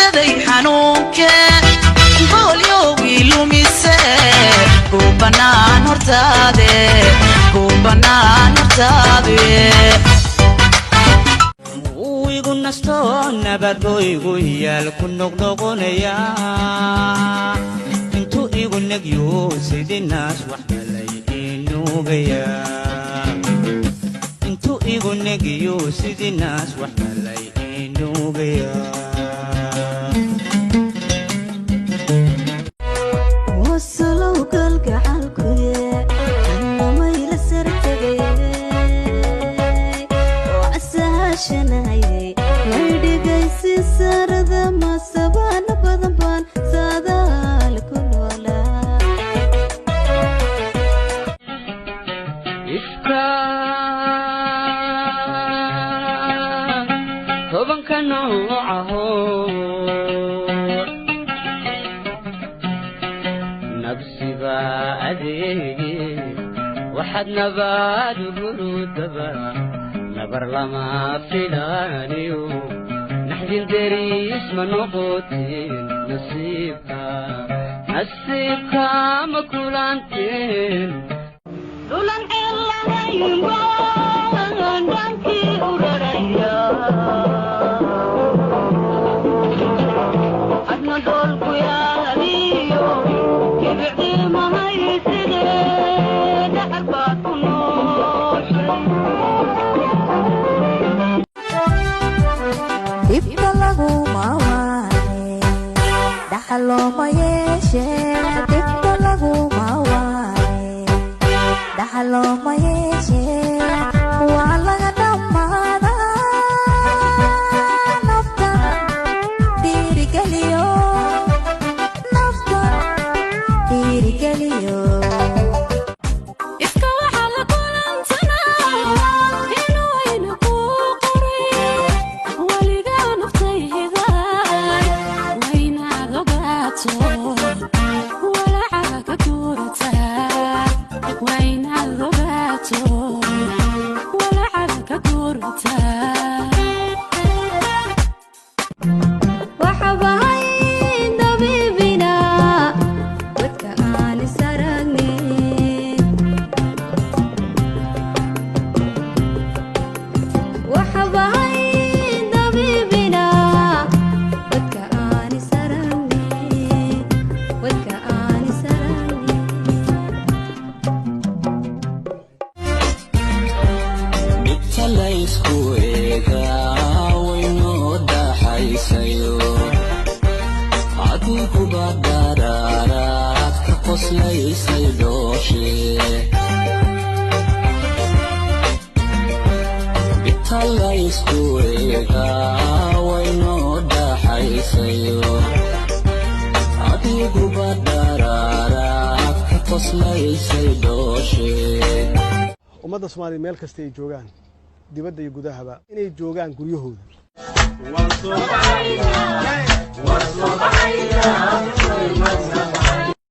Bogsaday xanuunke boolyoogii lumise, ku bannaan hortaade, ku bannaan hortaade. Wuu igu nasto, nabadgoygu yaal ku noqnoqonaya, intuu igu negyo sidinaas wax dhalay inugaya, intuu igu negiyo sidinaas wax dhalay inugaya. Wasalow galgacalkuye namayla sartagay oo casaashanayay, may dhigaysi sarada masabaana badan baan saadaal ku noolaa. Ifka tobanka noocaho nabsiba adeege, waxaad nabaad hurudaba nabar lama filaaniyo, naxdin deriis ma noqoteen, nasiibka nasiibka ma kulanteen. Dhulan ceelanaynbaan dhankii u raraya, adna dhoolku yaaliyo kibicdii mahayside, dhacar baad ku nooshay. Dhibka laguma waane, dhaxalooma yeeshee. Dhibka laguma waane, dhaxalooma yeeshee. Waa laga dhammaadaa nafta dhiirigeliyo, nafta dhiirigeliyo. Ifka waxaa la kulantanaa inuu ayna ku qoray weligaa naftayday, waynaad ogaato walacaga ka guurataa, waynaad ogaato walacaga ka guurataa. Waxabahay dabiibina dadka aan is aragne. Waxabahay dabiibina dadka aan is aragne, wadka aan is aragne. Dhibta laysku eegaa waynoo dhaxaysayo, adiguba dharaaraad ka qoslaysay dhooshe. Dhibta laysku eegaa waynoo dhaxaysayo, adiguba dharaaraad ka qoslaysay dhooshe. Ummadda Soomaaliya meel kasta ay joogaan, dibadda iyo gudahaba, inay joogaan guryahooda. Waan soo baxaynaa, waan soo baxaynaa.